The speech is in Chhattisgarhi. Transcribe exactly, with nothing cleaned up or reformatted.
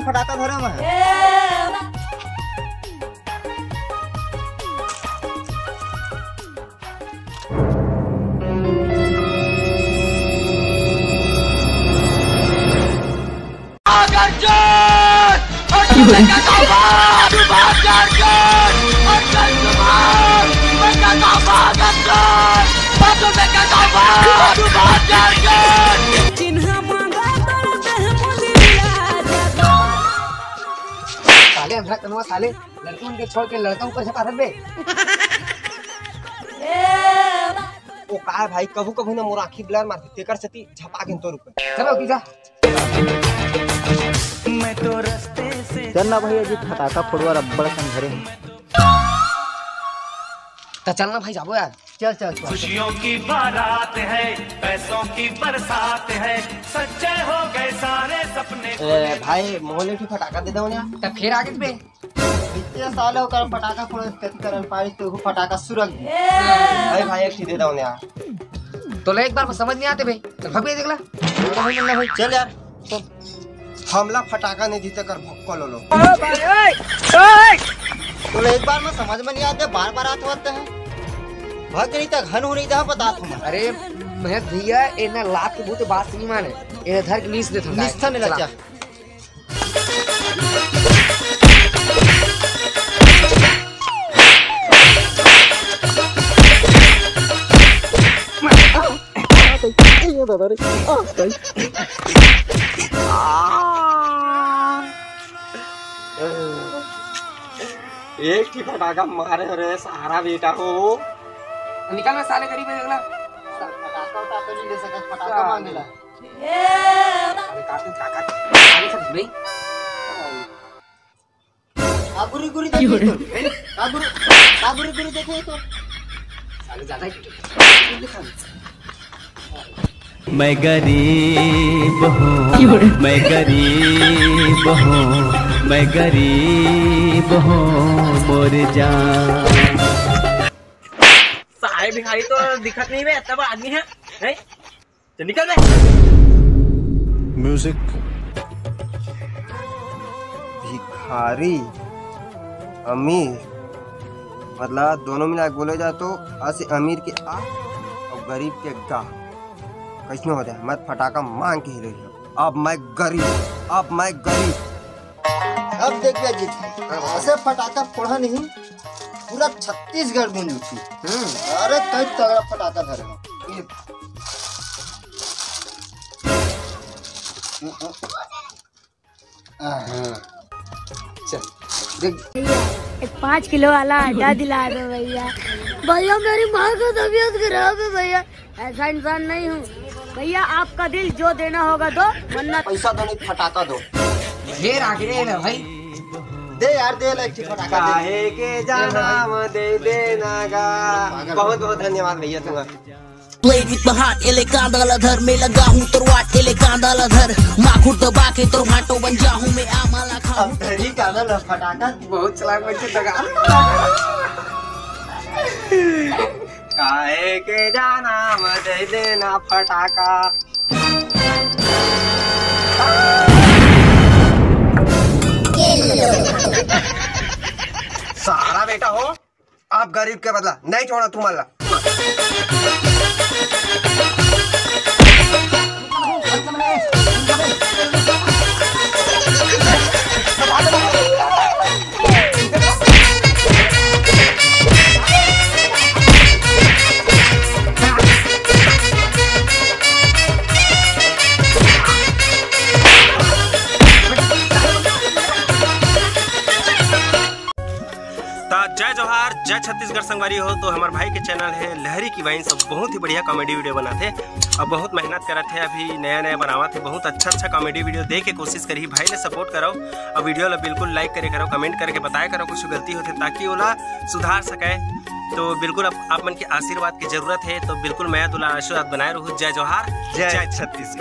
फटाका धरे में। साले अंधरा कनुआ साले, लड़की मन के छोड़ के लड़का ऊपर झपा रख बे। ओ का हे भाई, कभू कभू ना मोर आँखी blur मारथे, तेकर सेती झपा के तोर ऊपर। चलो की जा। चल ना भाई, अजी फटाका फोड़वा, अब्बड़ कन धरे हे। त चल ना भाई, जाबो यार। चल, चल, चल। खुशियों की बारात है, पैसों की बरसात है, सच्चे हो गए सारे सपने। ए, भाई, मोहल्ले की फटाका दे दो ना। त फेर आगे बे। इतने साल हो कर फटाका फोड़े, कति करन पारिस तो फटाका सुरग। भाई, भाई, एक ठे दे दो ना यार। तोला एक बार में समझ नहीं आते बे। चल, भाग बे, देख ला। चल यार, चल। हमला फटाका नहीं जीते कर भक्को लो लो। तोला एक बार में समझ में नहीं आते, बार बार आत होते हैं। भाग नहीं तक हन हो नहीं जा बता तुम। अरे महेश भैया, ए ना लात के बूते बात नहीं माने। ए धर के नीस दे थम। नीस था नहीं चला। लच्चा। एक ही फटाका मारे हो रे सारा बेटा हो। निकल ना साले गरीब है, देख ला। फटाका उठाका नहीं ले सकत, फटाका मांगेला। अरे काकू, काका, काकू सब नहीं। काबुरी गुरी देखे तो। काबुरी, काबुरी गुरी देखे तो। साले ज्यादा ही। मैं गरीब हूँ, मैं गरीब हूँ, मैं गरीब हूँ, मोर जान। साले भिखारी तो दिखत नहीं बे, इतना बड़ा आदमी है, हैं? चल निकल बे। म्यूजिक। भिखारी, अमीर, मतलब दोनों मिला के बोले जाए तो असे अमीर के आ और गरीब के गा। कैसनो हो जाए, मैं फटाका मांग के ही ले लिया। अब मैं गरीब, अब मैं गरीब। अब देख बे जीत, असे फटाका फोड़ा नहीं, पूरा छत्तीसगढ़ गूंज उठी। हम्म। अरे कई तगड़ा फटाका धरे हो। ये हाँ। चल, देख। भैया, एक पाँच किलो वाला अंडा दिला दो भैया। भैया, मेरी माँ की तबीयत खराब है भैया, ऐसा इंसान नहीं हूँ। भैया, आपका दिल जो देना होगा दो, वरना पैसा दो नहीं, फटाका दो। ढेर आगे रे ना भाई। दे यार, दे ले एक ठे फटाका दे। काहे के जानम दे देना गा। बहुत बहुत धन्यवाद भैया तुम्हारा। Play with my heart, एले कांदा ला धर, मैं लगा हूँ तोर वाट, एले कांदा ला धर, माखुर दबा के तोर भाटो बन जाहूँ मैं आमा ला खाहूँ। अब धरी कांदा ला फटाका। बहुत चलाक बच्चे लगा। काहे के जानम दे देना फटाका। सारा बेटा हो, अब गरीब के बदला नहीं छोड़ा तुमन ला। त जय जोहार, जय छत्तीसगढ़ संगवारी हो। तो हमर भाई के चैनल है लहरी की वाइन, सब बहुत ही बढ़िया कॉमेडी वीडियो बनाथे और बहुत मेहनत करत है, अभी नया नया बनावत है, बहुत अच्छा अच्छा कॉमेडी वीडियो दे के कोशिश करही भाई ले, सपोर्ट करो और वीडियो ला बिल्कुल लाइक करे करो, कमेंट करके बताया करो कुछ गलती होथे ताकि ओला सुधार सके। तो बिल्कुल आप, आप मन के आशीर्वाद की जरूरत है, तो बिल्कुल मया दुलार आशीर्वाद बनाए रहू। जय जोहार, जय जय छत्तीसगढ़।